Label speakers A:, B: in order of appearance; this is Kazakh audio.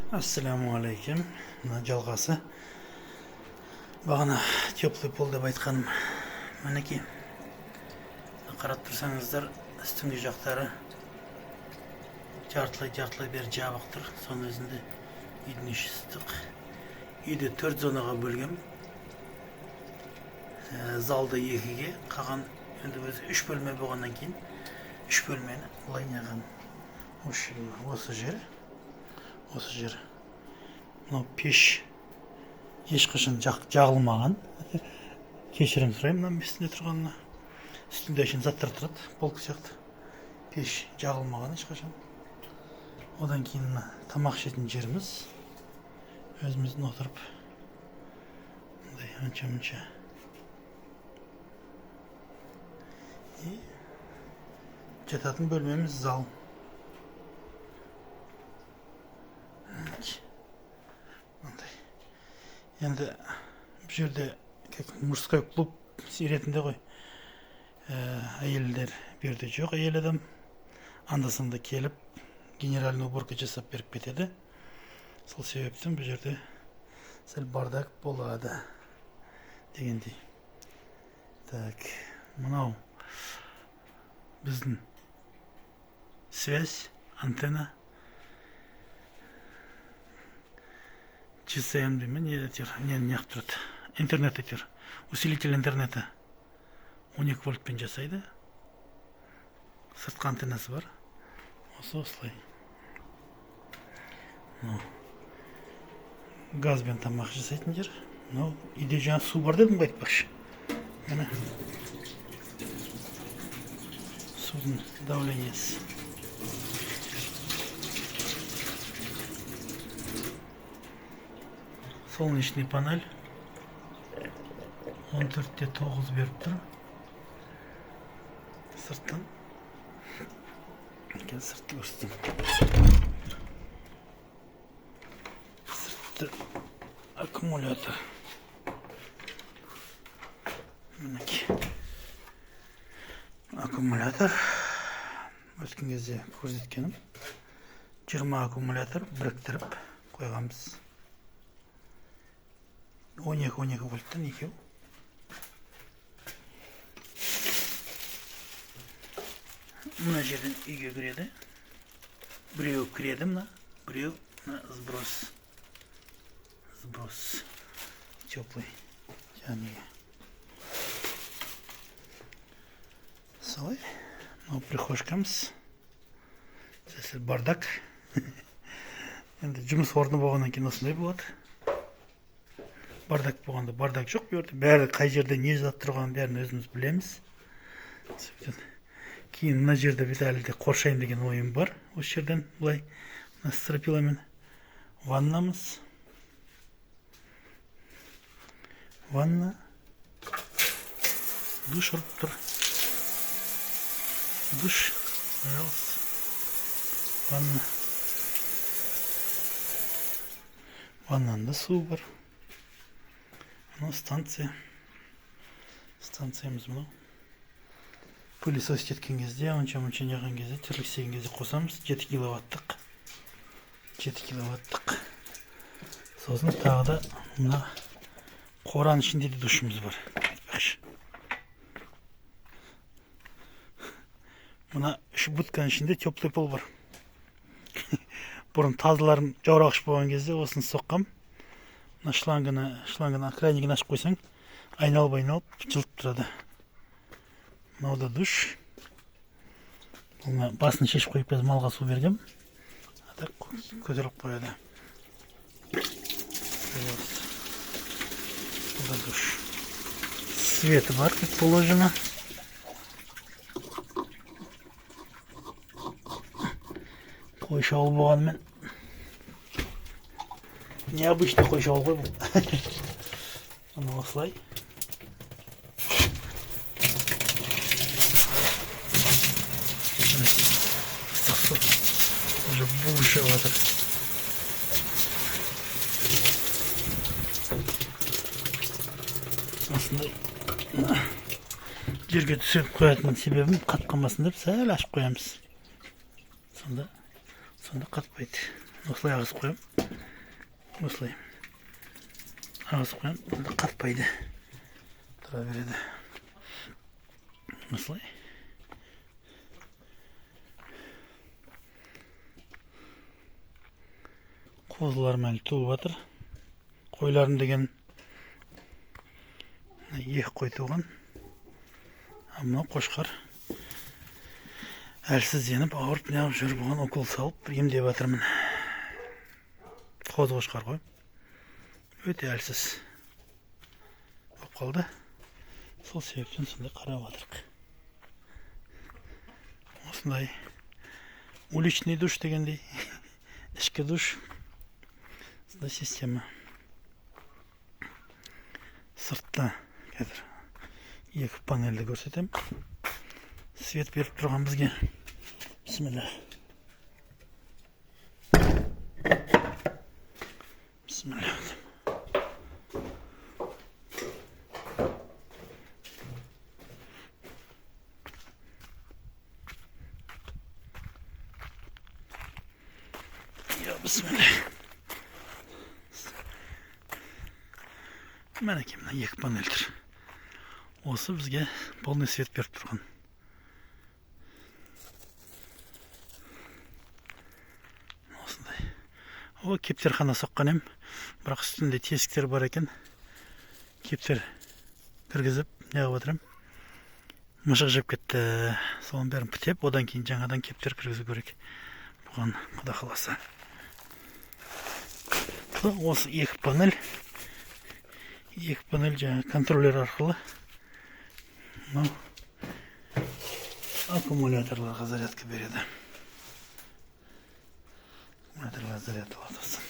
A: Ассалаумағалейкум. Мына жалғасы. Бағана теплый пол деп айтқаным. Мінекей. Қарап тұрсаңыздар, үстіңгі жақтары жартылай бері жабық тұр. Соның өзінде үйдің іші ыстық. Үйді 4 зонаға бөлгем. Залды 2-ге, қалған енді өзі 3 бөлме болғаннан кейін 3 бөлмені былай неғын. Осы жер. Осы жер. Мынау пеш ешқашан жағылмаған. Кешірім сұраймын мынаның үстінде тұрғанына. Үстінде әшейін заттар тұрады, полка сияқты. Пеш жағылмаған ешқашан. Одан кейін мына тамақ ішетін жеріміз. Өзіміздің отырып мындай анша-мұнша. И жататын бөлмеміз зал. Мындай. Енді бұл жерде как мужской клуб ретінде ғой. Әйелдер бұл жерде жоқ, әйел адам. Анда-санда келіп генеральный уборка жасап беріп кетеді. Сол себептен бұл жерде сәл бардак болады дегендей. Так, мынау біздің связь, антенна. GSM деймін, не әйтеуір, не неғып тұрады. Интернет әйтеуір. Усилитель интернета. 12 вольтпен жасайды. Сыртқы антеннасы бар. Осы осылай. Мынау газбен тамақ жасайтын жер. Мынау үйде жаңа су бар дедім ғой айтпақшы. Міне. Судың давлениесі. Солнечный панель. 14,9 беріп тұр. Сырттан. Қазір сыртты көрсетемін. Сыртты аккумулятор. Мінекей. Аккумулятор. Өткен кезде көрсеткенім. 20 аккумулятор біріктіріп қойғанбыз. 12 вольттан екеу. Мына жерден үйге кіреді. Біреу кіреді мына, біреу мына сброс. Сброс. Теплый. Және солай. Мынау прихожкамыз. Сәл бардак. Енді жұмыс орны болғаннан кейін осындай болады. Бардак болғанда бардак жоқ бұл жерде. Бәрі қай жерде не зат тұрғанын бәрін өзіміз білеміз. Кейін мына жерде біз әлі де қоршайын деген ойым бар. Осы жерден былай мына стропиламен ваннамыз. Ванна. Душ ұрып тұр. Душ. Пожалуйста. Ванна. Ваннаның да суы бар. Мынау станция. Станциямыз мынау. Пылесос жеткен кезде, онша-мұнша неғған кезде, тірлік істеген кезде қосамыз. 7 киловаттық. 7 киловаттық. Сосын тағы да мына қораның ішінде де душымыз бар. Айтпақшы. Мына үш будканың ішінде теплый пол бар. Бұрын тазыларым жаурағыш болған кезде осыны соққам. Мына шлангыны кранигін ашып қойсаң, айналып-айналып жылып тұрады. Мынау да душ. Бұл мына басын шешіп қойып қазір малға су бергем. А так көтеріп қояды. Бұл да душ. Светі бар, как положено. Қойшы ауыл болғанымен необычный қойшы ауыл ғой бұл. Мына осылай. Ыстық су уже буы шығып жатыр. Осындай жерге түсіріп қоятын себебім қатып қалмасын деп сәл ашып қоямыз. Сонда қатпайды. Осылай ағызып қоямын. Осылай ағызып қоямын, енді қатпайды, тұра береді осылай. Қозыларым әлі туып жатыр. Қойларым деген екі қой туған. А мынау қошқар әлсізденіп, ауырып, неғып жүр, бұған укол салып емдеп жатырмын. Қозы қошқар ғой, өте әлсіз болып қалды. Сол себептен сондай қарап жатырық. Осындай уличный душ дегендей, ішкі душ, осындай система. Сыртта қазір екі панельді көрсетемін, свет беріп тұрған бізге. Бісміллә, бісміллә. Я бісміллә. Мінекей, мына екі панель тұр. Осы бізге полный свет беріп тұрған. Осындай. О, кептерхана соққан ем, бірақ үстінде тесіктер бар екен. Кептер кіргізіп неғып отырмын, мышық жеп кетті. Соның бәрін бітеп, одан кейін жаңадан кептер кіргізу керек бұған, құда қаласа. Осы екі панель, екі панель жаңа контроллер арқылы мынау аккумуляторларға зарядка береді. Аккумуляторлар заряд алады осыдан.